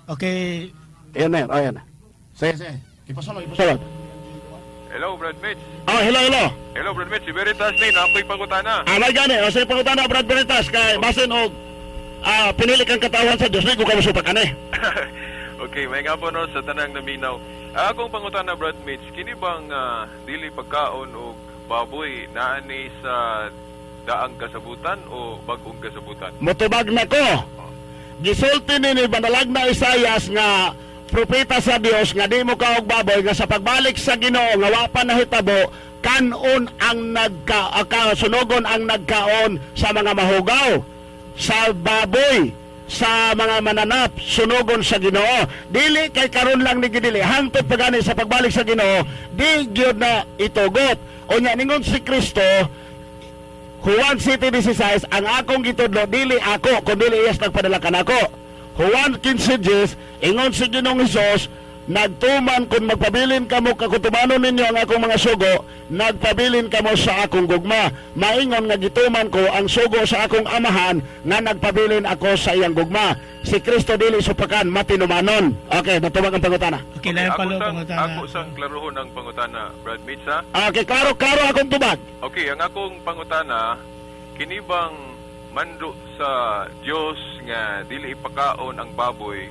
Okay. Ayan na yan, oh, ayan. Sige, sige. Ipasulod, ipasulod. Hello, Brad Mitch. Oh, hello, hello. Hello, Brad Mitch. Si Veritas ni, na ako'y pangutana. Ah, may gani. O, sige, pangutana, Brad Veritas. Kay, basin og pinili kang katawhan sa Diyos. Di ko kamusupak ani. Okay, may nga po no sa tanang naminaw. Akong pangutana, Brad Mitch, kini bang dili pagkaon og baboy naani sa daang kasabutan o bag-ong kasabutan? Motubag na ko. Gisulti ni Banalag na Isayas nga propeta sa Dios nga di mo kaog baboy nga sa pagbalik sa Ginoo nga wa pa nahitabo kanon ang nagka sunogon ang nagkaon sa mga mahugaw sa baboy, sa mga mananap, sunogon sa Ginoo. Dili kay karon lang ni gidili, hangtod pa gani sa pagbalik sa Ginoo di gyud na itugot. Unya ningon si Kristo, Juan 7:16, "Ang akong gitudlo dili ako kundi iyas nagpadala kanako." Juan 15:10, ingon si Ginoong Hesus, "Nagtuman kung magpabilin kamo kakutumanon ninyo ang akong mga sugo, nagpabilin kamo sa akong gugma. Maingon nga gituman ko ang sugo sa akong amahan nga nagpabilin ako sa iyang gugma." Si Kristo dili supakan, matinumanon. Okay, natubag ang pangutana. Okay, lain ako palo sang, pangutana. Ako sang klarohon ang pangutana, Brad Mitch, ha? Okay, klaro klaro akong tubag. Okay, ang akong pangutana, kini bang mando sa Dios nga dili ipakaon ang baboy,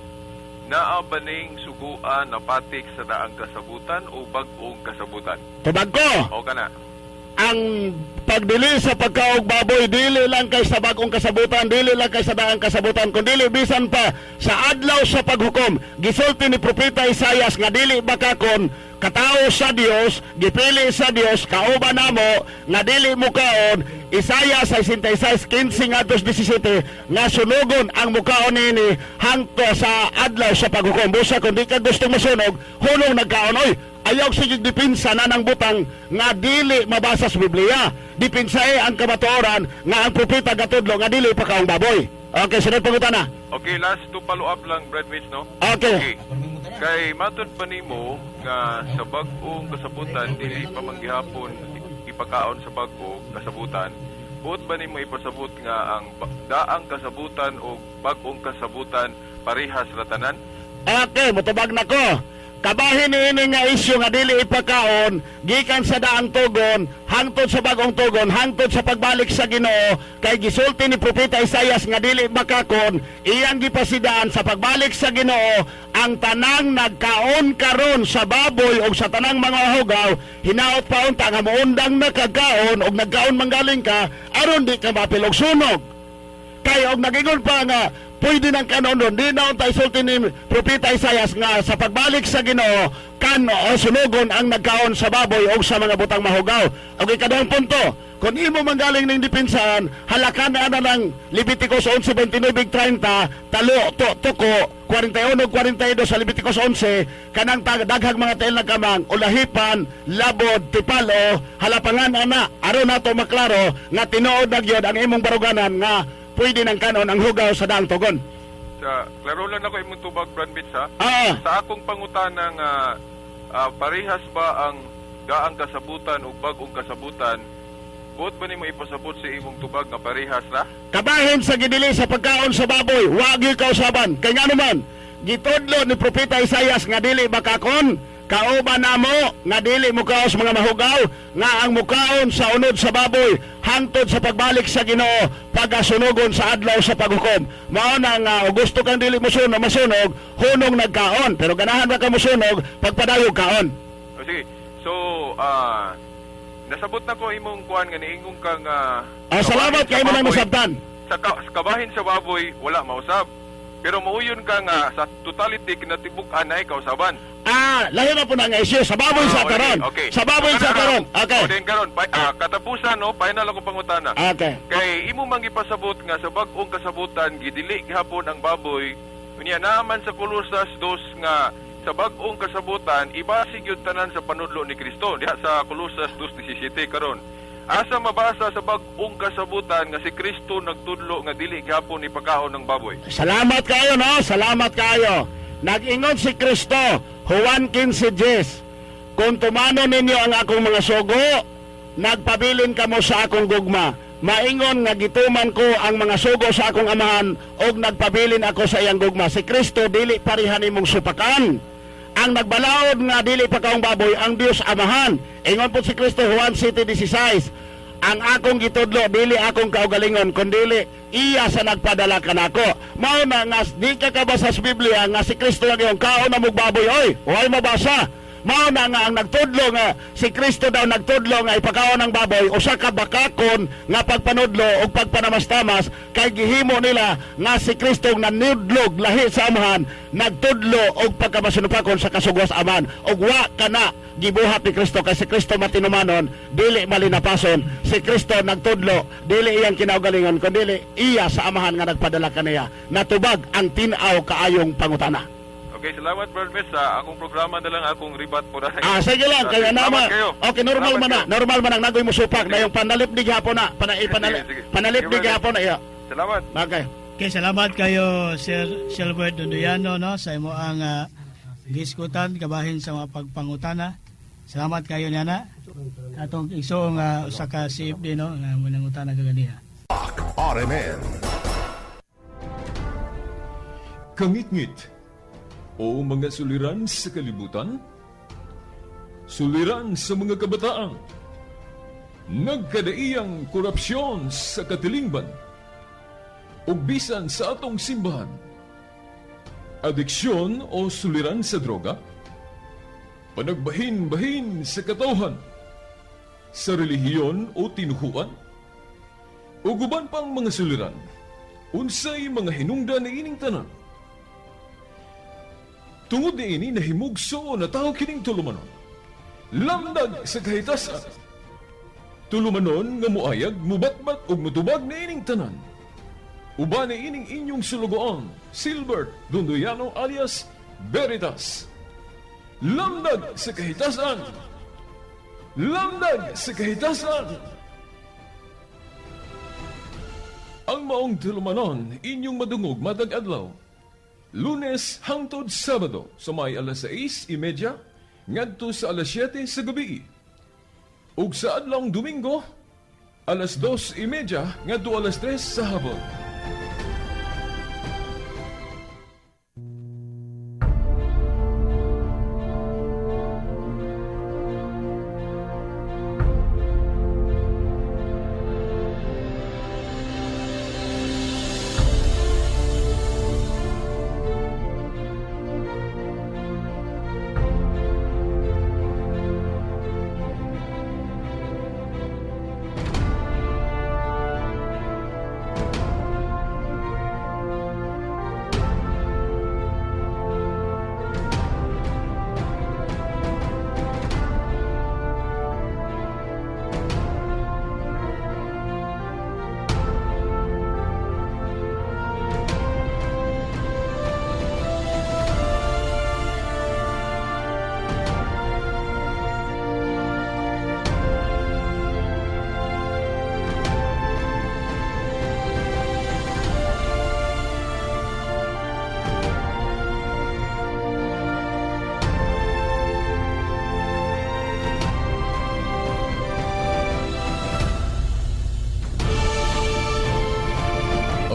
naa ba ning suguan na patik sa daang kasabutan o bag-ong kasabutan? Tubag ko. O kana. Ang pagdili sa pagkaog baboy dili lang kay sa bagong kasabutan, dili lang kay sa daang kasabutan, kundi bisan pa sa adlaw sa paghukom. Gisulti ni propeta Isayas nga dili bakakon katao sa Dios, gipili sa Dios kauban namo nga dili mukaon. Isaya 66:15 ngadto 17 nga sunogon ang mukaon nini hangto sa adlaw sa paghukom. Busa kung di ka gusto masunog, hunong nagkaon. Oy, ayaw sige dipinsa na ng butang nga dili mabasa sa Biblia. Dipinsae ang kamatuoran nga ang propeta gatudlo nga dili pa kaong baboy. Okay, sunod pangutana. Okay, last to follow up lang, Brad Mitch, no? Okay. Okay. Kay matod pa nimo nga sa bag-ong kasabutan dili pa manggihapon ipakaon sa bag-o kasabutan. Buot ba nimo ipasabot nga ang daang kasabutan o bag-ong kasabutan parehas ra tanan? Okay, mutubag na ko. Kabahin niini nga isyu nga dili ipakaon gikan sa daang tugon hangtod sa bagong tugon hangtod sa pagbalik sa Ginoo, kay gisulti ni propeta Isayas nga dili makakon, iyang gipasidaan sa pagbalik sa Ginoo ang tanang nagkaon karon sa baboy o sa tanang mga hugaw, hinaot pa unta nga moundang nakagkaon og nagkaon manggaling ka aron di ka mapil og sunog. Kay og nagingon pa nga pwede ng kanon doon, di na unta isulti ni Propeta Isayas nga sa pagbalik sa Ginoo kan o sunugon ang nagkaon sa baboy o sa mga butang mahugaw. Og ikaduhang punto, kung imo manggaling ning dipinsahan, halakan na ana ng Leviticus 11:29-30, talo to, tuko 41 42 sa Leviticus 11, kanang daghang mga tiil na kamang, ulahipan, labod, tipalo, halapangan ana aron nato maklaro nga tinuod na gyud ang imong baruganan nga pwede ng kanon ang hugaw sa daang tugon. Sa klaro lang ako imong tubag, Brad Mitch, ha? Ah, Sa akong pangutana nga parehas ba ang daang kasabutan o bag-ong kasabutan? Buot ba nimo ipasabot sa imong tubag nga parehas ra? Kabahin sa gidili sa pagkaon sa baboy, wag gyud kausaban. Kay ngano man, gitudlo ni Propeta Isayas nga dili bakakon, kauban namo nga dili mukaos mga mahugaw, nga ang mukaon sa unod sa baboy hangtod sa pagbalik sa Ginoo pagasunugon sa adlaw sa paghukom. Mao na nga og gusto kang dili mosunog, masunog, hunong nagkaon, pero ganahan ra ka mosunog, pagpadayog kaon. O sige. So, nasabot na ko imong kuan nga niingon ka nga Ah, salamat kay mo nang nasabtan. Sa kabahin sa baboy wala mausab. Pero mauyon ka nga sa totality kinatibuk-an ay kausaban. Ah, lahi na po na nga issue sa baboy sa Ah, karon. okay. Sa baboy sa karon. Okay. O din karon, katapusan no, final ako pangutana. Okay. Kay imo mang ipasabot nga sa bag-ong kasabutan gidili gihapon ang baboy. Unya naman sa Kolosas 2 nga sa bag-ong kasabutan ibase gyud tanan sa panudlo ni Kristo diha sa Kolosas 2:17 karon. Asa mabasa sa bag-ong kasabutan nga si Kristo nagtudlo nga dili gihapon ipakaon ng baboy? Salamat kayo, no? Salamat kayo. Nag-ingon si Kristo, Juan 15:10, "Kung tumano ninyo ang akong mga sugo, nagpabilin kamo sa akong gugma." Maingon nga gituman ko ang mga sugo sa akong Amahan og nagpabilin ako sa iyang gugma. Si Kristo dili pareha nimong supakan. Ang nagbalaod nga dili pakaong baboy ang Dios Amahan. Ingon po si Kristo, Juan 7:16, "Ang akong gitudlo dili akong kaugalingon kundili iya sa nagpadala kanako." Mao na nga di ka kabasa sa Biblia nga si Kristo lang yung kaon na mog baboy oy. Way mabasa. Mao na nga ang nagtudlo nga si Kristo daw nagtudlo nga ipakaon ang baboy, usa ka bakakon nga pagpanudlo og pagpanamastamas, kay gihimo nila nga si Kristo nanudlog lahi sa Amahan, nagtudlo og pagkamasinupakon sa kasugos Amahan, og wa kana gibuhat ni Kristo, kay si Kristo matinumanon, dili malinapason. Si Kristo nagtudlo dili iyang kinaugalingon kundi iya sa Amahan nga nagpadala kaniya. Natubag ang tin-aw kaayong pangutana. Okay, salamat, Brad Mes. Sa akong programa na lang akong rebat po na. Ah, sige lang, kaya Salamat nama. kayo. Okay, normal Salamat man na. kayo. Normal man ang nagoy mo supak na yung panalip di gihapon na. Sige, sige. Panalip di Sige, brother. gihapon na iya. Salamat. Okay. Okay, salamat kayo, Sir Silbert Dondoyano, no, sa imo ang giskutan kabahin sa mga pagpangutana. Salamat kayo niana. Atong igsoong usa ka CFD, no, nga munangutana kaganiha. RMN. Kangitngit o mga suliran sa kalibutan, suliran sa mga kabataan, nagkadaiyang korupsyon sa katilingban, ug bisan sa atong simbahan, adiksyon o suliran sa droga, panagbahin-bahin sa katawhan, sa relihiyon o tinuhuan, ug uban pang mga suliran, unsay mga hinungdan ni ining tanan? Tungod ni ini nahimugso na tao kining tulumanon. Lamdag sa kahitasan. Tulumanon nga muayag, mubatbat ug mutubag ni ining tanan. Uban ni ining inyong sulugoon, Silbert Dondoyano alias Veritas. Lamdag sa kahitasan. Lamdag sa kahitasan. Ang maong tulumanon inyong madungog matag adlaw, Lunes hangtod Sabado sa may alas 6:30 ngadto sa alas 7 sa gabi. Ug sa adlawng Domingo, alas 2:30 ngadto alas 3 sa hapon.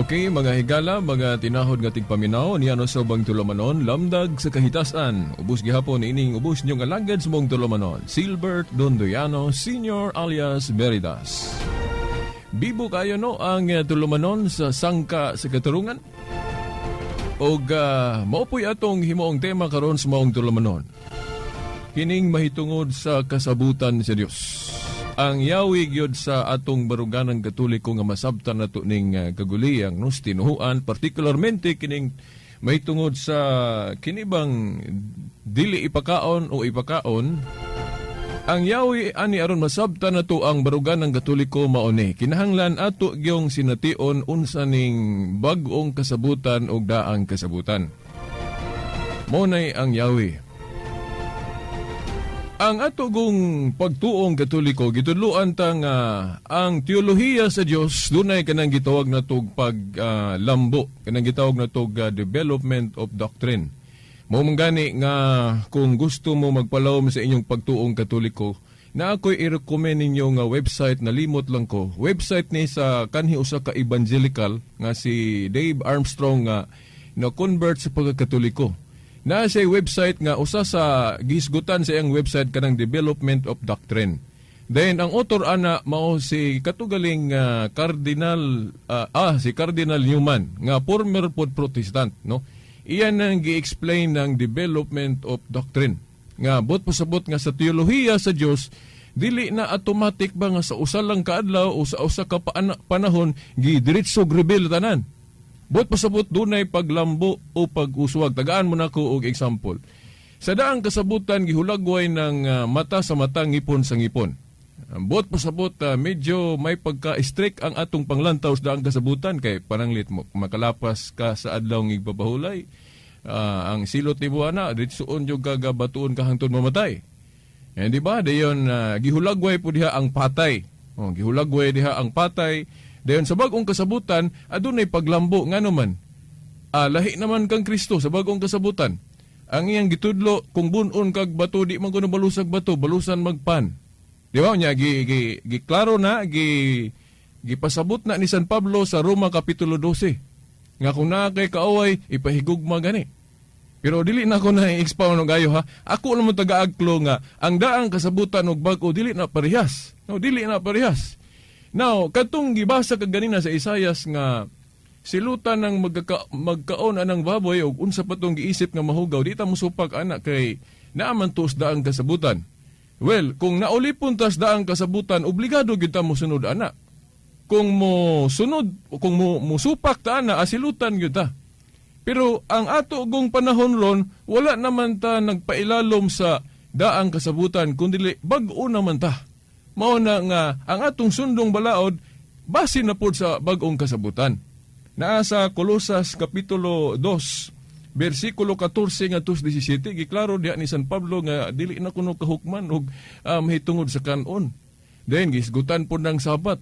Okay, mga higala, mga tinahod nga tigpaminaw, niya no sa ubang tulumanon, Lamdag sa Kahitasan. Ubos gihapon ining ubos niyong alagad sa mong tulumanon, Silbert Dondoyano Senior alias Veritas. Bibo kayo no ang tulumanon sa sangka sa katarungan. Og mao poy atong himuong tema karon sa maong tulumanon. Kining mahitungod sa kasabutan sa Dios. Ang yawi gyud sa atong baruganan Katoliko nga masabtan nato ning kaguliyang no tinuhuan, particularmente kining mahitungod sa kinibang dili ipakaon o ipakaon. Ang yawi ani aron masabtan nato ang baruganan Katoliko mao ni kinahanglan ato gyong sination unsa ning bag-ong kasabutan og daang kasabutan. Mao nay ang yawi. Ang ato gong pagtuong Katoliko, gitudloan ta nga ang teolohiya sa Dios dunay kanang gitawag natog paglambo, kanang gitawag natog development of doctrine. Mao man gani nga kung gusto mo magpalawom sa inyong pagtuong Katoliko, Na ako'y i-recommend ninyo nga website, nalimot lang ko. Website ni sa kanhi usa ka evangelical nga si Dave Armstrong nga na-convert sa pagkakatoliko. Na siya website nga usa sa gihisgutan sa iyang website kanang development of doctrine. Then ang author ana mao si katugaling Cardinal si Cardinal Newman nga former pod Protestant, no. Iyan ang gi-explain ng development of doctrine. Nga buot pasabot nga sa teolohiya sa Dios, dili na automatic ba nga sa usa lang kaadlaw o sa usa ka panahon gidiretso reveal tanan. Buot pasabot dunay paglambo o pag-uswag. Tagaan mo nako og example. Sa daang kasabutan, gihulagway ng mata sa mata, ngipon sa ngipon. Buot pasabot medyo may pagka-strict ang atong panglantaw sa daang kasabutan kay pananglit mo makalapas ka sa adlaw ng igpapahulay. Ang silot ni buwana ditsuon yung gagabatuon ka hangtod mamatay. Eh, di ba? Dayon gihulagway po diha ang patay. Oh, gihulagway diha ang patay. Dayon sa bagong kasabutan, adunay paglambo, ngano man. Lahi naman kang Kristo sa bagong kasabutan. Ang iyang gitudlo, kung bunon kag bato, di man kuno balusag bato, balusan magpan. Di ba? Nya gi, gi, gi klaro na, gi gipasabot na ni San Pablo sa Roma kapitulo 12. Nga kung naa kay kaaway, ipahigugma gani. Pero dili na ako na i-expound og ayo ha. Ako naman tagaagklo nga ang daang kasabutan og bag-o dili na parehas. No, dili na parehas. Now, katong gibasa ka ganina sa Isayas nga silutan ng magkaon anang baboy og unsa pa tong giisip nga mahugaw, di ta mosupak ana kay naaman to sa daang kasabutan. Well, kung naulipon tas daang kasabutan, obligado gyud ta mosunod ana. Kung mo sunod, kung mo musupak ta ana, asilutan gyud ta. Pero ang ato gong panahon ron, wala naman ta nagpailalom sa daang kasabutan, kundi bag-o naman ta. Mao na nga ang atong sundong balaod base na pod sa bag-ong kasabutan. Naa sa Kolosas kapitulo 2 bersikulo 14 ngadto 17, giklaro diha ni San Pablo nga dili na kuno kahukman og mahitungod sa kanon. Then gisgutan pod ng Sabat.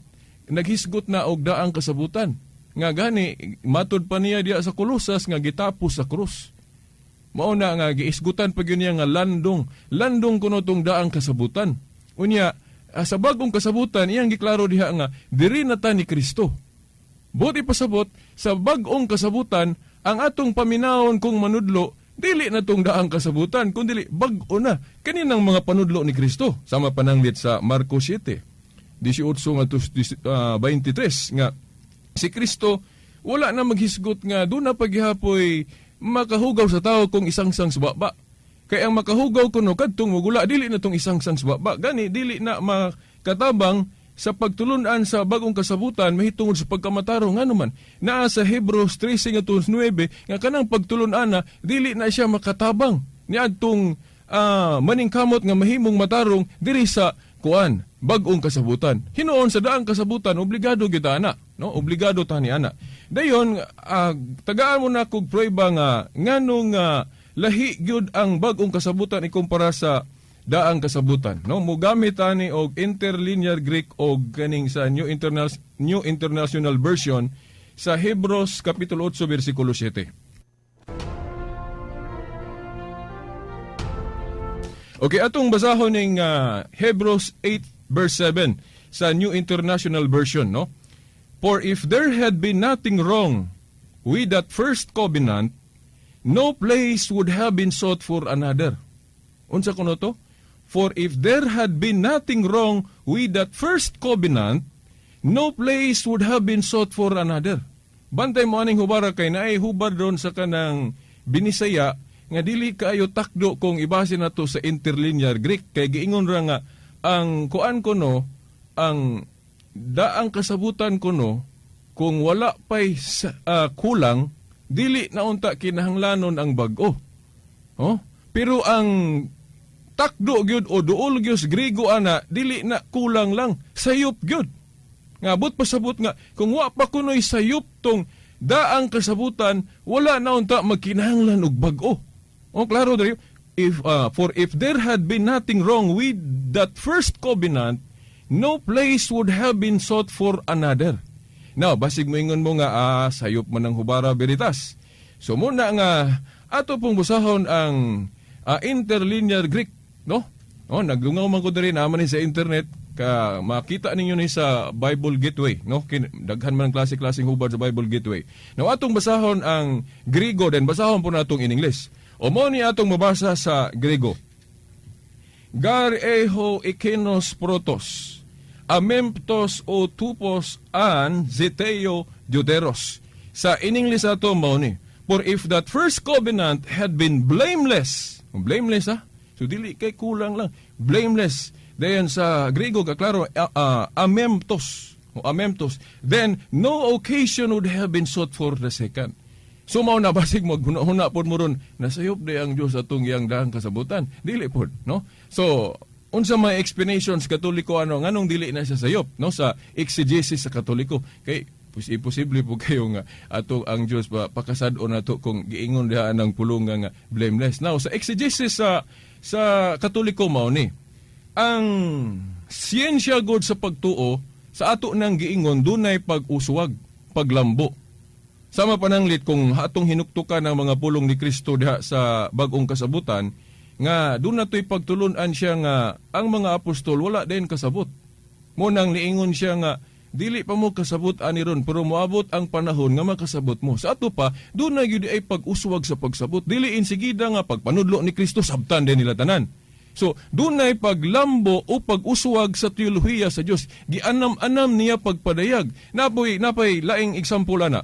Naghisgot na og daang kasabutan. Nga gani matud pa niya diha sa Kolosas nga gitapos sa krus. Mao na nga giisgutan pa gyud niya nga landong, landong kuno tong daang kasabutan. Unya sa bagong kasabutan, iyang giklaro diha nga diri na ta ni Kristo. Buot ipasabot, sa bag-ong kasabutan, ang atong paminawon kung manudlo, dili na tong daang kasabutan, kundi bag-o na kaninang mga panudlo ni Kristo. Sama pananglit sa Marcos 7, 18 ngadto 23 nga si Kristo wala na maghisgot nga doon na paghihapoy makahugaw sa tao kung isangsang sa baba. Kay ang makahugaw kuno kadtong mugula, dili na tong isangsang sa baba. Gani dili na makatabang sa pagtulunan sa bagong kasabutan mahitungod sa pagkamatarong, ngano man naa sa Hebrews 13 ngadto 9 nga kanang pagtulunan na dili na siya makatabang niadtong maningkamot nga mahimong matarong diri sa kuan bag-ong kasabutan. Hinuon sa daang kasabutan, obligado kita ana, no? Obligado ta ni ana. Dayon tagaan mo na kog prueba nga nganong lahi gyud ang bag-ong kasabutan ikumpara sa daang kasabutan, no? Mogamit ani og interlinear Greek og kaning sa New International Version sa Hebrews kapitulo 8 bersikulo 7. Okay, atong basahon ning Hebrews 8 verse 7 sa New International Version, no? "For if there had been nothing wrong with that first covenant, no place would have been sought for another." Unsa kuno to? "For if there had been nothing wrong with that first covenant, no place would have been sought for another." Bantay mo aning hubara kay naay hubar doon sa kanang Binisaya nga dili kaayo takdo kung ibase na to sa interlinear Greek kay giingon ra nga ang kuan kuno, ang daang kasabutan kuno, kung wala pay kulang, dili na unta kinahanglanon ang bag-o. Oh? Pero ang takdo gyud o duol gyud sa Griego ana, dili na kulang lang, sayop gyud. Nga buot pasabot nga kung wa pa kunoy sayop tong daang kasabutan, wala na unta magkinahanglan og bag-o. Oh, klaro diri. If "For if there had been nothing wrong with that first covenant, no place would have been sought for another." Now, basig moingon mo nga sayop man ang hubara, Veritas. So muna nga ato pong busahon ang interlinear Greek, no? Oh, nagdungaw man ko diri, naa man ni sa internet, ka makita ninyo ni sa Bible Gateway, no? Daghan man ang klase-klaseng hubad sa Bible Gateway. Now atong basahon ang Griego, then basahon po natong in English. O mo ni atong mabasa sa Griego. Gar eho ekinos protos, amemptos o tupos an zeteo deuteros. Sa in English ato mao ni, for if that first covenant had been blameless, blameless ha? So dili kay kulang lang, blameless. Then sa Griego kaklaro, amemptos, o amemptos, then no occasion would have been sought for the second. So mao na basig maghuna-huna pod mo ron, nasayop day ang Dios atong iyang daang kasabutan. Dili pod, no? So unsa may explanations Katoliko ano nganong dili na siya sayop, no, sa exegesis sa Katoliko, kay pues imposible po kayo nga ato ang Dios pa pakasad-on nato kung giingon diha ang pulong nga blameless. Now sa exegesis sa Katoliko mao ni ang siyensya god sa pagtuo sa ato nang giingon dunay pag-uswag, paglambo. Sama pananglit kung atong hinuktukan ang mga pulong ni Kristo diha sa bag-ong kasabutan nga doon nato'y pagtulun-an siya nga ang mga apostol wala din kasabot. Mo nang niingon siya nga dili pa mo kasabot ani ron pero moabot ang panahon nga makasabot mo. Sa ato pa doon na gyud ay pag-uswag sa pagsabot. Dili insigida nga pagpanudlo ni Kristo sabtan din nila tanan. So, dunay paglambo o pag-uswag sa teolohiya sa Dios. Gianam-anam niya pagpadayag. Napay laing example ana.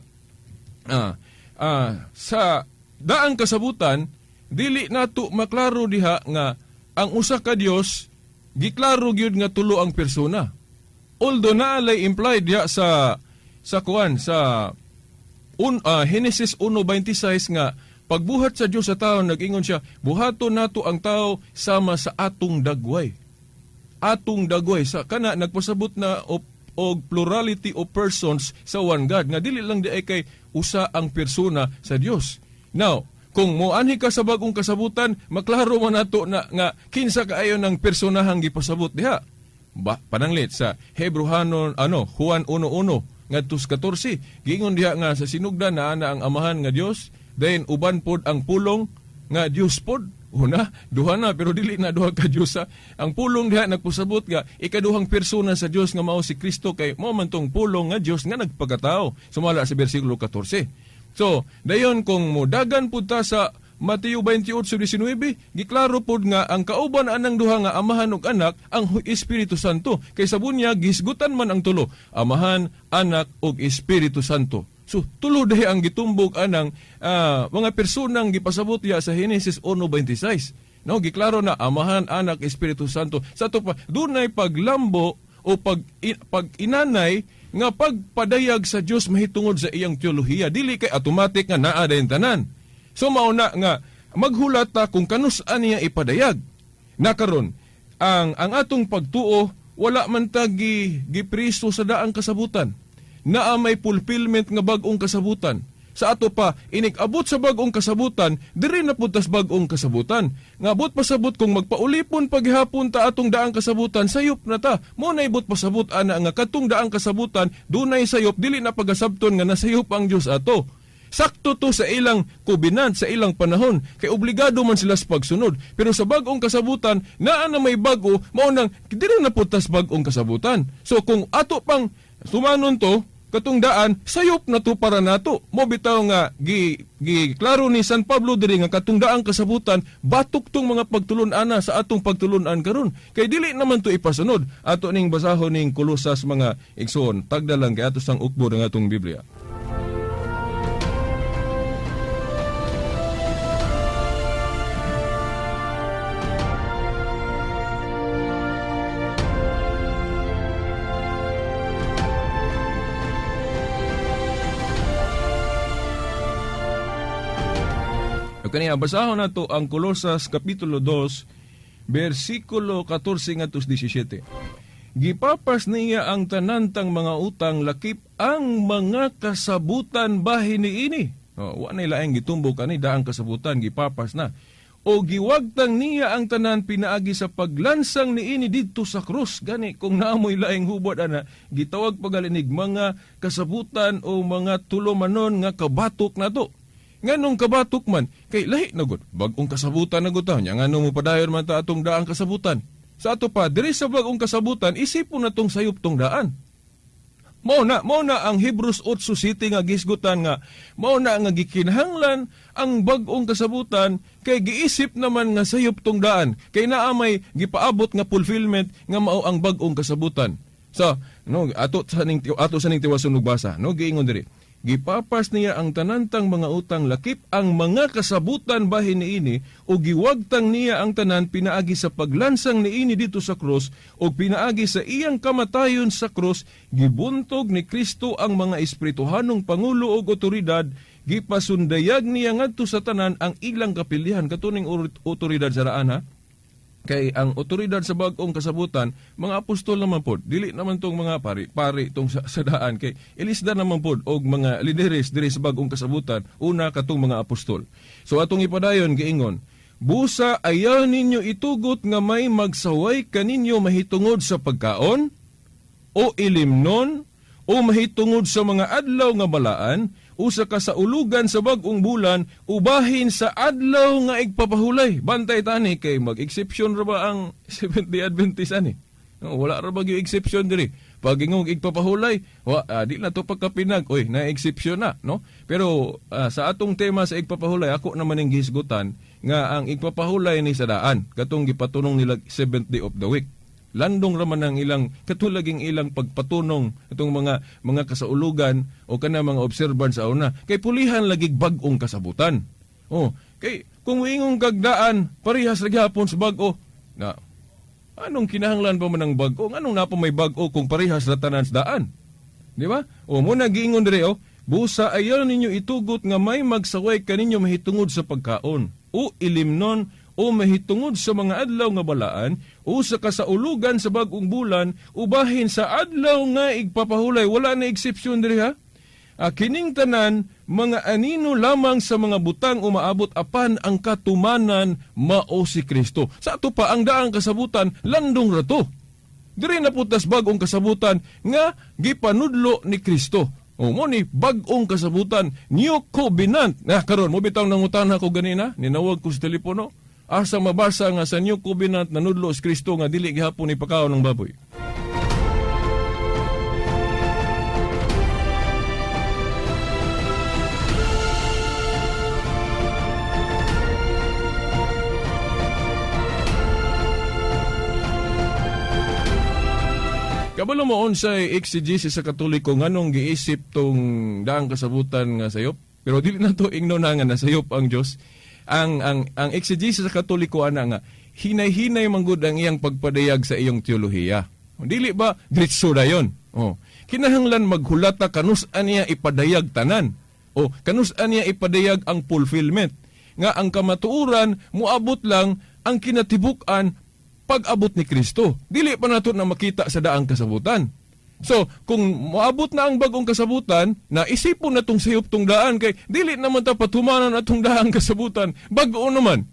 Sa daang kasabutan dili nato maklaro diha nga ang usa ka Dios giklaro gyud nga tulo ang persona. Although naalay implied diha sa kuan sa Genesis 1:26 nga pagbuhat sa Dios sa tao nag-ingon siya, buhaton nato ang tao sama sa atong dagway. Atong dagway sa kana nagpasabot na og plurality of persons sa one God nga dili lang di ay kay usa ang persona sa Dios. Now, kung moanhi ka sa bagong kasabutan, maklaro man nato na nga kinsa kaayo ng personahang gipasabot diha. Ba, pananglit sa Hebrehanon ano Juan 1:1 ngadto sa 14, giingon diha nga sa sinugdan naa na ang amahan nga Dios, then uban pod ang pulong nga Dios pod. Una, duha na pero dili na duha ka Dios. Ang pulong diha nagpasabot nga ikaduhang persona sa Dios nga mao si Kristo kay mao man tong pulong nga Dios nga nagpakatao. Sumala sa bersikulo 14. So, dayon kung modagan pud ta sa Mateo 28:19, giklaro pud nga ang kauban anang duha nga amahan ug anak ang Espiritu Santo. Kay sa bunya gisgutan man ang tulo, Amahan, Anak ug Espiritu Santo. So, tulo diha ang gitumbok anang mga personang gipasabot diha sa Genesis 1:26. No, giklaro na Amahan, Anak, Espiritu Santo. Sa ato pa dunay paglambo o pag-inanay nga pagpadayag sa Dios mahitungod sa iyang teolohiya. Dili kay automatic nga naa dayon tanan. So mauna nga maghulat ta kung kanus-an niya ipadayag. Nakaron ang atong pagtuo wala man ta gipriso sa daang kasabutan. Naa may fulfillment nga bag-ong kasabutan. Sa ato pa, inig-abot sa bag-ong kasabutan, diri na pud tas bag-ong kasabutan. Nga abot pasabot kung magpaulipon paghihapon ta atong daang kasabutan, sayop na ta. Mo na ibot pasabot ana nga katong daang kasabutan, dunay sayop, dili na pagasabton nga nasayop ang Dios ato. Sakto to sa ilang kobenant, sa ilang panahon, kay obligado man sila sa pagsunod. Pero sa bag-ong kasabutan, naa na may bag-o, mao nang dili na pud tas bag-ong kasabutan. So kung ato pang tumanon to, katong daan, sayop na to para nato. Mo bitaw nga gi klaro ni San Pablo diri nga katong daang kasabutan batok tong mga pagtulun-ana sa atong pagtulun-an karon. Kay dili naman to ipasunod. Ato ning basahon ning Kolosas mga igsoon. Tagda lang kay ato sang ukbo ng atong Biblia. Kaniya basahon nato ang Kolosas kapitulo 2 bersikulo 14 ngadto 17. Gipapas niya ang tanantang mga utang lakip ang mga kasabutan bahin niini. Oh, wa nay laing gitumbok ani daang kasabutan gipapas na. O giwagtang niya ang tanan pinaagi sa paglansang niini didto sa krus. Gani kung naamoy laing hubot ana, gitawag pagalinig mga kasabutan o mga tulumanon nga kabatok nato. Nganong kabatok man, kay lahi na gud, bag-ong kasabutan na gud ta. Nya ngano mo padayon man ta atong daang kasabutan. Sa ato pa, diri sa bag-ong kasabutan, isipon na tong sayop tong daan. Mao na ang Hebrews 8:7 nga gisgutan nga mao na nga gikinahanglan ang bag-ong kasabutan kay giisip naman nga sayop tong daan kay naa may gipaabot nga fulfillment nga mao ang bag-ong kasabutan. So, no, ato sa ning tiwason og basa, no, giingon diri. Gipapas niya ang tanantang mga utang lakip ang mga kasabutan bahin niini o giwagtang niya ang tanan pinaagi sa paglansang niini dito sa krus o pinaagi sa iyang kamatayon sa krus. Gibuntog ni Kristo ang mga espirituhanong pangulo og otoridad, gipasundayag niya ngadto sa tanan ang ilang kapilihan. Katuning otoridad sa raan, ha, kay ang otoridad sa bag-ong kasabutan mga apostol naman pod, dili naman tong mga pari pari tong sa daan, kay ilisda naman pod og mga lideres diri sa bag-ong kasabutan, una katong mga apostol. So atong ipadayon, giingon, "Busa ayaw ninyo itugot nga may magsaway kaninyo mahitungod sa pagkaon o ilimnon o mahitungod sa mga adlaw nga balaan o sa kasaulugan sa bag-ong bulan ubahin sa adlaw nga igpapahulay." Bantay tani kay mag-exception ra ba ang Seventh-day Adventist ani? No, wala ra ba gyud exception diri? Pag ingong igpapahulay, wa, di na to pagkapinag, oy, na exception na, no? Pero sa atong tema sa igpapahulay, ako naman ning gihisgutan nga ang igpapahulay ni sa daan katong gipatunong nila seventh day of the week. Landong raman ang ilang katulaging ilang pagpatunong itong mga kasaulugan o kana mga observance sa una kay pulihan lagi bag-ong kasabutan. Oh, kay kung moingon kag daan parehas ra gihapon sa bag-o na, anong kinahanglan pa man ng bag-o? Anong napa may bag-o kung parehas ra tanan sa daan? Di ba? O mo na giingon dire, oh, "Busa ayaw ninyo itugot nga may magsaway kaninyo mahitungod sa pagkaon o ilimnon o mahitungod sa mga adlaw nga balaan o sa kasaulugan sa bag-ong bulan ubahin sa adlaw nga igpapahulay." Wala na exception diri, ha. Kining tanan mga anino lamang sa mga butang umaabot, apan ang katumanan mao si Kristo. Sa ato pa, ang daang kasabutan landong rato. Diri na putas bag-ong kasabutan nga gipanudlo ni Kristo. O mo ni bag-ong kasabutan, New Covenant. Na karon mo bitaw nangutana ko ganina, ninawag ko sa telepono. Asa mabasa nga sa New Covenant nanudlo si Kristo nga dili gihapon ipakaon ng baboy? Kabalo mo unsay exegesis sa Katoliko nganong giisip tong daang kasabutan nga sayop? Pero dili na to ingno na nga nasayop ang Dios. Ang exegesis sa Katoliko ana nga hinay-hinay manggod ang iyang pagpadayag sa iyong teolohiya. Dili ba diretso dayon? Oh. Kinahanglan maghulata kanus-a niya ipadayag tanan. O kanus-a niya ipadayag ang fulfillment nga ang kamatuoran muabot lang ang kinatibuk-an pag-abot ni Kristo. Dili pa nato na makita sa daang kasabutan. So, kung moabot na ang bagong kasabutan, na isipon na tong sayop tong daan kay dili naman ta patumanan atong daang kasabutan, bag-o naman.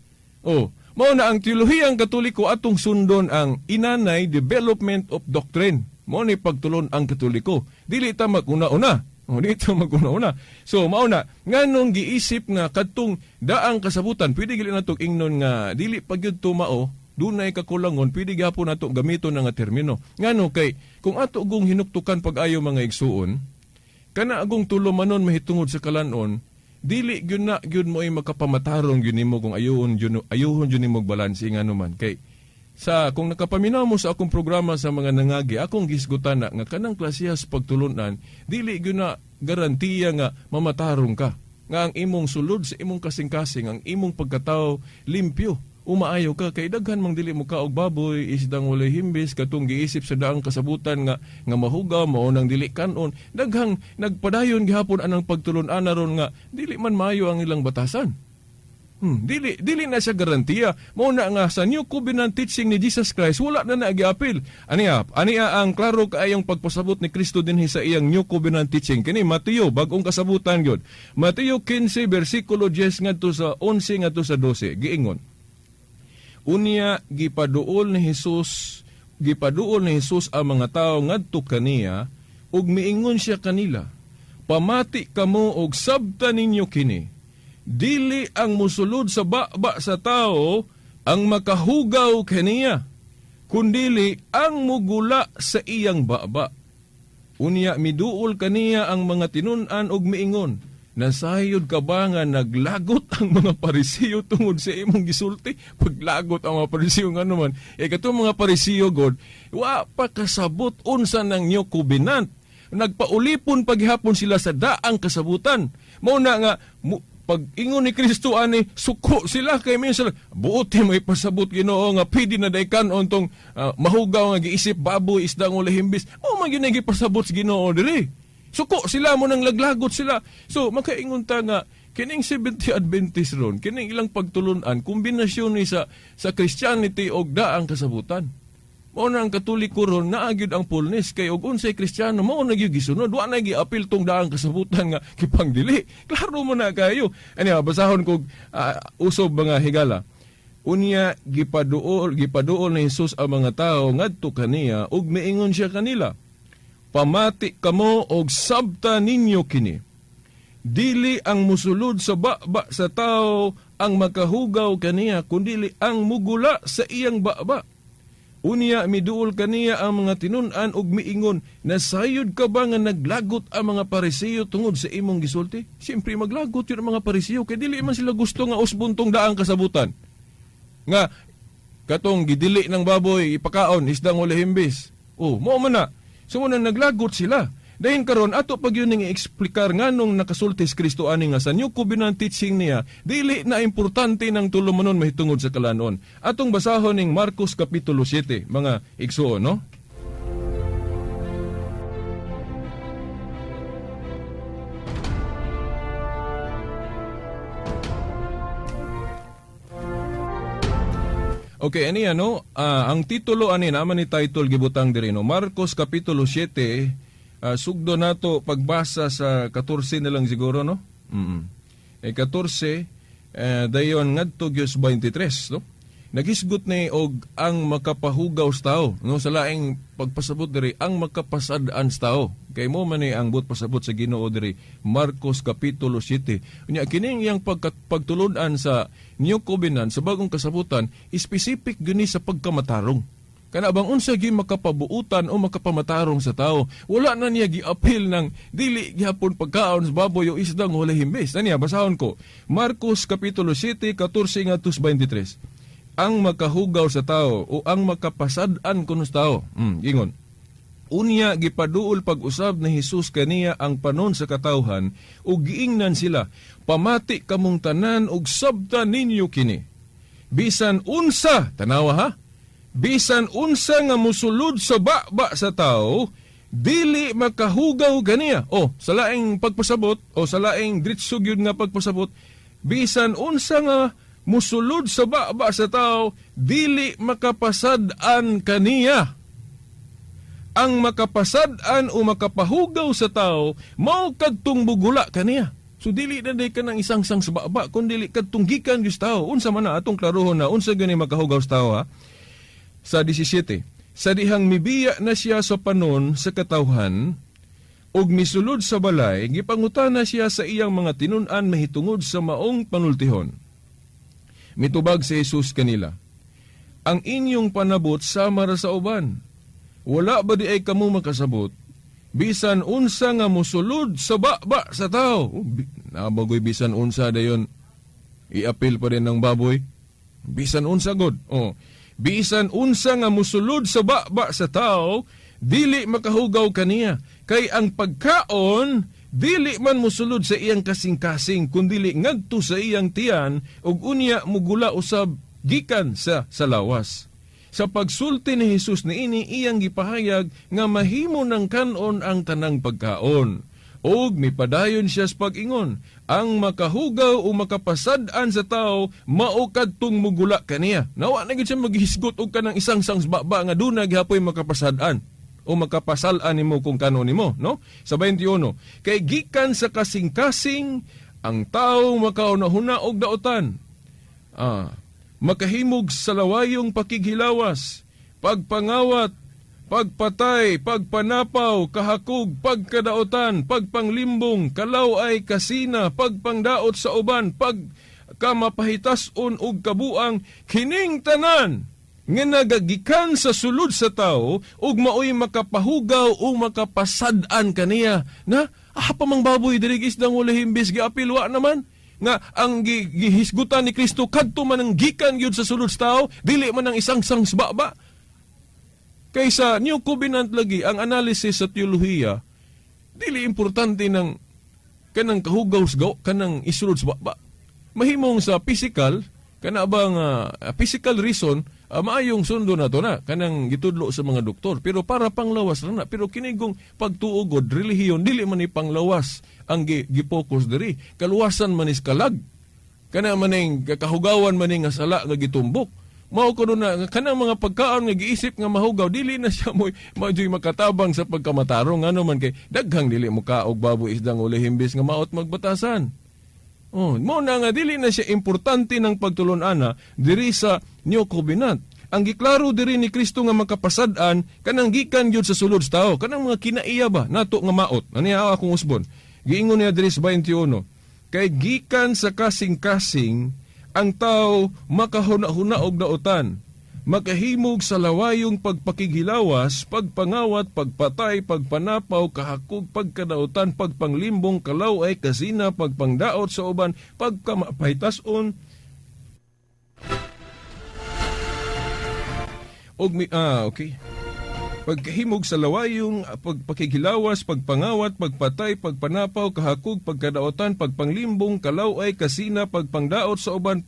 Oh, mao na ang teolohiyang Katoliko atong sundon ang inanay development of doctrine. Mao ni pagtulon ang Katoliko. Dili ta maguna-una. Oh, dili ta maguna-una. So, mao na nganong giisip nga kadtong daang kasabutan, pwede gali nato ingnon nga dili pa gyud to mao, dunay kakulangon, pwede gihapon nato gamiton na nga termino. Ngano kay kung ato gong hinuktukan pag-ayo, mga igsuon, kana agong tulumanon mahitungod sa kalanon, dili gyud na gyud mo ay makapamatarong gyud nimo kung ayuhon gyud nimo balanse. Ngano man kay sa kung nakapaminaw mo sa akong programa sa mga nangagi, akong gisgutan na nga kanang klasehas pagtulunan dili gyud na garantiya nga mamatarong ka, nga ang imong sulod sa imong kasing-kasing, ang imong pagkatao limpyo, umaayo ka, kay daghan mang dili mo kaog baboy, isdang walay himbis, katong giisip sa daang kasabutan nga mahugaw mao nang dili kanon. Daghang nagpadayon gihapon anang pagtulon-an ron nga dili man maayo ang ilang batasan. Dili na siya garantiya. Mao na nga sa New Covenant teaching ni Jesus Christ wala na nagiapil. Aniya ang klaro kaayong pagpasabot ni Kristo dinhi sa iyang New Covenant teaching kini Mateo, bag-ong kasabutan gyud. Mateo 15 bersikulo 10 ngadto sa 11 ngadto sa 12, giingon. Unya gipaduol ni Jesus ang mga tawo ngadto kaniya ug miingon siya kanila, "Pamati kamo og sabta ninyo kini. Dili ang musulod sa baba sa tao ang makahugaw kaniya. Kundili ang mugula sa iyang baba. Unya miduol kaniya ang mga tinun-an og miingon, "Nasayod ka ba nga naglagot ang mga Parisiyo tungod sa imong gisulti?" Paglagot ang mga Parisiyo nga naman. Eh katong mga Parisiyo god, wa pa kasabot unsa nang New Covenant. Nagpaulipon paghapon sila sa daang kasabutan. Mao na nga pag ingon ni Kristo ani, suko sila kay minsan buot mo ipasabot, Ginoo, nga pwede na day kanon tong mahugaw nga giisip baboy, isda nga himbis. Mao man gyud gipasabot sa Ginoo diri. Suko sila mo nang laglagot sila. So makaingon ta nga kining Seventh Adventist ron, kining ilang pagtulunan, kombinasyon ni sa Christianity og daang kasabutan. Mao na ang Katoliko ron naa gyud ang fullness kay og unsay Kristiyano mao na gyud gisunod, wa na giapil tong daang kasabutan nga gipangdili. Klaro mo na kayo. Ani basahon kog usob, mga higala. Unya gipaduol ni Jesus ang mga tao ngadto kaniya ug miingon siya kanila, "Pamati kamo og sabta ninyo kini. Dili ang musulod sa baba sa tao ang makahugaw kaniya, kundili ang mugula sa iyang baba." Unya miduol kaniya ang mga tinun-an ug miingon, "Nasayod ka ba nga naglagot ang mga Parisiyo tungod sa imong gisulti?" Siyempre maglagot yun ang mga Parisiyo kay dili man sila gusto nga usbon tong daang kasabutan. Nga katong gidili ng baboy ipakaon isdang wala himbis. Oh, mao man na. So mo nang naglagot sila. Dahin karon ato pag yun ning i-explikar nganong nakasulti si Kristo ani nga sa New Covenant teaching niya dili na importante ng tulumanon mahitungod sa kalanon. Atong basahon ning Marcos kapitulo 7, mga igsuon, no? Okay, ani ano, ang titulo ani naman ni title gibutang diri, no? Marcos kapitulo 7, sugdo nato pagbasa sa 14 na lang siguro, no? Eh 14 dayon ngadto gyud sa 23, no? Nagisgot ni og ang makapahugaw sa tao, no, sa laing pagpasabot diri ang makapasad-an sa tao. Kay mo man ni ang buot pasabot sa Ginoo diri, Marcos kapitulo 7. Unya kining iyang pagtulud-an sa New Covenant, sa bagong kasabutan, specific gyud ni sa pagkamatarong. Kana bang unsa gyud makapabuutan o makapamatarong sa tao? Wala na niya giapil ng dili gihapon pagkaon sa baboy o isdang wala himbis. Aniya basahon ko. Marcos kapitulo 7, 14 ngadto 23. Ang makahugaw sa tao o ang makapasad-an kuno sa tao. Ingon. Unya gipaduol pag-usab ni Hesus kaniya ang panon sa katawhan ug giingnan sila, "Pamati kamong tanan ug sabta ninyo kini. Bisan unsa," tanawa ha, "bisan unsa nga musulod sa baba sa tao, dili makahugaw kaniya." O, sa laing pagpasabot, o sa laing diretso gyud nga pagpasabot, bisan unsa nga musulod sa baba sa tao, dili makapasad-an kaniya. Ang makapasad-an o makapahugaw sa tao, mao kadtong mugula kaniya. So dili na day ka ng isang sang sa baba, kun dili kadtong gikan gyud sa tao. Unsa man na atong klarohon na unsa gani makahugaw sa tao, ha? Sa 17. Sa dihang mibiya na siya sa panon sa katawhan, ug misulod sa balay, gipangutana siya sa iyang mga tinun-an mahitungod sa maong panultihon. Mitubag si Jesus kanila, "Ang inyong panabot sama ra sa uban. Wala ba di ay kamo makasabot? Bisan unsa nga musulod sa baba sa tao." Oh, nabagoy bisan unsa dayon. Iapil pa rin ng baboy. Bisan unsa god. Oh. Bisan unsa nga musulod sa baba sa tao, dili makahugaw kaniya. Kay ang pagkaon, dili man musulod sa iyang kasing-kasing, kundili ngadto sa iyang tiyan, ug unya mugula usab gikan sa lawas. Sa pagsulti ni Jesus niini, iyang gipahayag nga mahimo ng kanon ang tanang pagkaon. Og mipadayon siya sa pag-ingon, ang makahugaw o makapasad-an sa tao, mao kadtong mugula kaniya. Nawa na gyud siya maghisgot og kanang isang sang baba nga duna gihapoy makapasad-an o makapasal-an nimo kung kanon nimo, no? Sa 21, kay gikan sa kasing-kasing ang tao makauna-huna og daotan. Makahimog sa lawayong pakighilawas, pagpangawat, pagpatay, pagpanapaw, kahakog, pagkadaotan, pagpanglimbong, kalaw-ay kasina, pagpangdaot sa uban, pagkamapahitason og kabuang, kining tanan Nga nagagikan sa sulod sa tao ug maoy makapahugaw o makapasad-an kaniya na pa mang baboy diri isdang wala himbis, giapil wa naman nga ang gihisgutan ni Kristo kadto man ang gikan gyud sa sulod sa tao, dili man ang isang sang baba. Kaysa New Covenant lagi ang analysis sa teolohiya, dili importante ng kanang kahugaw sa kanang isulod sa baba. Mahimong sa physical kana bang physical reason, maayong sundo na to na kanang gitudlo sa mga doktor, pero para panglawas ra na. Pero kinigong pagtuugod relihiyon, dili man ni panglawas ang gipokus diri, kaluwasan man is kalag kana maning kahugawan maning nga sala nga gitumbok. Mao kuno na nga kanang mga pagkaon nga giisip nga mahugaw, dili na siya moy maadyoy makatabang sa pagkamatarong, ngano man kay daghang dili mo kaog baboy, isdang uli himbis nga maot magbatasan. Oh, mo na nga dili na siya importante ng pagtulon-ana diri sa New Covenant. Ang giklaro diri ni Kristo nga makapasad-an kanang gikan gyud sa sulod sa tao, kanang mga kinaiya ba nato nga maot. Ani akong usbon. Giingon niya diri sa 21, kay gikan sa kasing-kasing ang tao makahuna-huna og daotan, makahimog sa lawayong pagpakighilawas, pagpangawat, pagpatay, pagpanapaw, kahakog, pagkadautan, pagpanglimbong, kalaway, kasina, pagpangdaot sa uban, pagkamapahitason, og okay. Pagkahimog sa lawayong pagpakighilawas, pagpangawat, pagpatay, pagpanapaw, kahakog, pagkadaotan, pagpanglimbong, kalaway, kasina, pagpangdaot sa uban,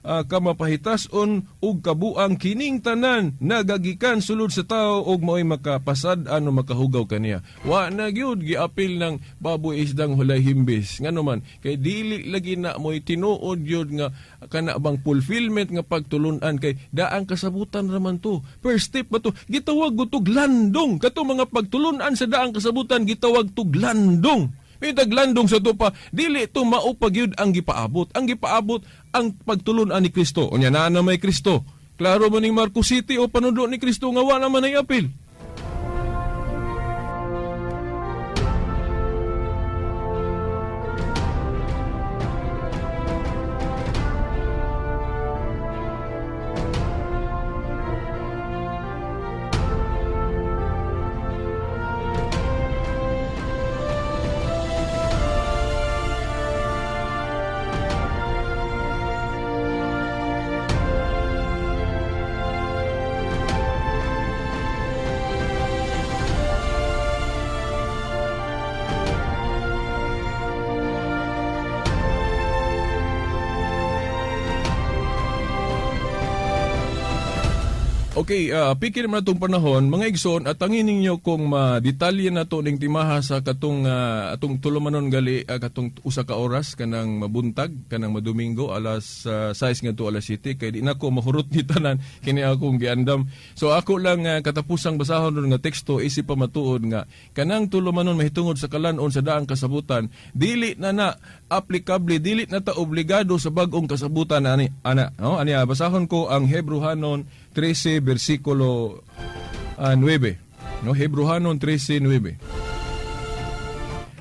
kamapahitason ug kabuang, kining tanan nagagikan sulod sa tao ug maoy makapasad-an o makahugaw kaniya. Wa na gyud giapil ng baboy, isdang hulay himbis. Ngano man kay dili lagi na mo'y tinuod gyud nga kana bang fulfillment nga pagtulun-an, kay daang kasabutan raman to. First step ba to? Gitawag gutog landong kato mga pagtulun-an sa daang kasabutan, gitawag tug landong. May taglandong sa tupa, dili to maupag yun ang gipaabot. Ang gipaabot ang pagtulun-an ni Kristo. Unya naa na may Kristo. Klaro man ning Marcos City o panundo ni Kristo nga wa naman ay apil. Okay, pikir man atong panahon, mga igsoon, at tangin ninyo kung ma-detalye na to ning timaha sa katong atong tulumanon gali katong usa ka oras kanang mabuntag kanang madomingo alas 6 ngadto alas 7, kay di nako mahurot ni tanan kini akong giandam. So ako lang katapusang basahon ron nga teksto isip pa matuod nga kanang tulumanon mahitungod sa kalan-on sa daang kasabutan dili na na aplikable, dili na ta obligado sa bag-ong kasabutan ani ana, no? Ani basahon ko ang Hebrehanon 13 bersikulo 9, no? Hebrehanon 13:9.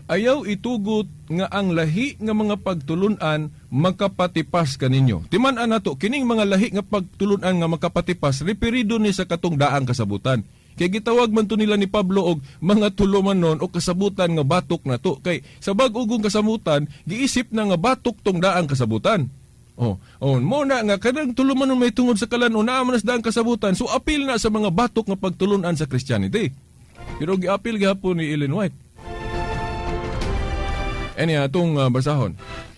Ayaw itugot nga ang lahi nga mga pagtulunan makapatipas kaninyo. Timan-an nato kining mga lahi nga pagtulunan nga makapatipas, referido ni sa katong daang kasabutan. Kay gitawag man to nila ni Pablo og mga tulumanon o kasabutan nga batok na to. Kay sa bag-ugong kasabutan, giisip na nga batok tong daang kasabutan. Oh, mo na nga kanang tulumanon may tungod sa kalan-on naa man sa daang kasabutan. So apil na sa mga batok nga pagtulunan sa Christianity. Pero giapil gihapon ni Ellen White. Ani atong basahon.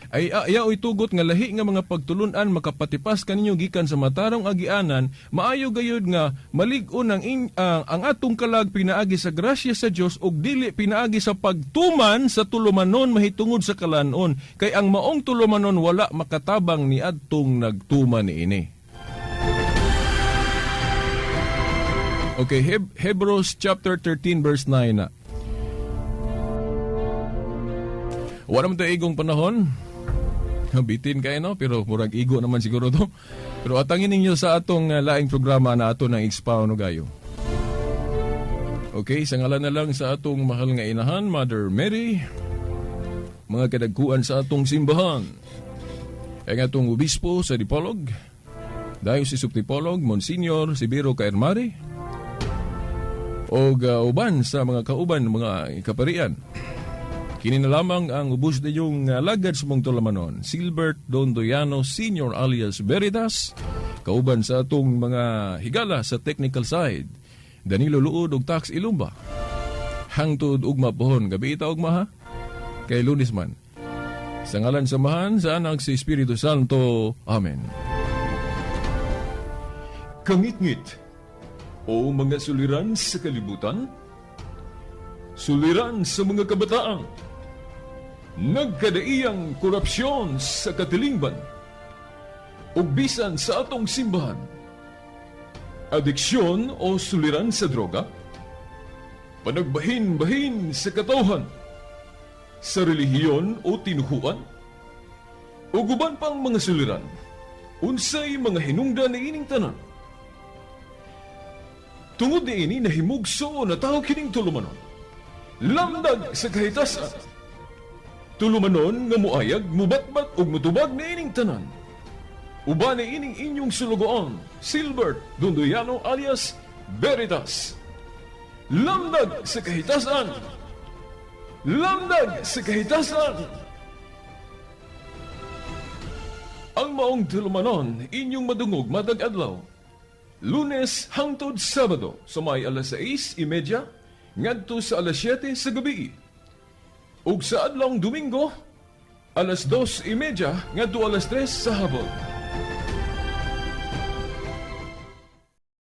Ay ayaw itugot nga lahi nga mga pagtulunan makapatipas kaninyo gikan sa matarong agianan, maayo gayud nga malig-on ang atong kalag pinaagi sa grasya sa Dios ug dili pinaagi sa pagtuman sa tulumanon mahitungod sa kalan-on, kay ang maong tulumanon wala makatabang niadtong nagtuman niini. Okay, Hebrews chapter 13 verse 9 na. Wala man tayo igong panahon. Bitin kayo, no? Pero murag igo naman siguro to. Pero atangin ninyo sa atong laing programa na ato ng expound no gayo. Okay, sa ngalan na lang sa atong mahal nga inahan, Mother Mary, mga kadagkuan sa atong simbahan, ang atong obispo sa Dipolog, Diocese of Dipolog, Monsignor Sibiro Caermari, og uban sa mga kauban, mga kaparian. Kini na lamang ang ubos ninyong alagad sa mong tulumanon, Silbert Dondoyano Senior alias Veritas, kauban sa atong mga higala sa technical side, Danilo Luod ug Tax Ilumba. Hangtod ugma pohon, gabi ita ugma ha? Kay Lunes man. Sa ngalan sa Amahan, sa Anak, sa Espiritu Santo. Amen. Kangitngit o mga suliran sa kalibutan, suliran sa mga kabataan, nagkadaiyang korupsyon sa katilingban, ug bisan sa atong simbahan, adiksyon o suliran sa droga, panagbahin-bahin sa katawhan, sa relihiyon o tinuhuan, ug uban pang mga suliran, unsay mga hinungdan niining tanan? Tungod niini nahimugso na tao kining tulumanon. Lamdag sa kahitasan. Tulumanon nga muayag, mubatbat ug mutubag niining tanan. Uban niining inyong sulugoon, Silbert Dondoyano alias Veritas. Lamdag sa kahitasan. Lamdag sa kahitasan. Ang maong tulumanon inyong madungog matag adlaw, Lunes hangtod Sabado sa may alas 6:30 ngadto sa alas 7 sa gabi. Ug sa adlawng Domingo, alas 2:30 ngadto alas 3 sa hapon.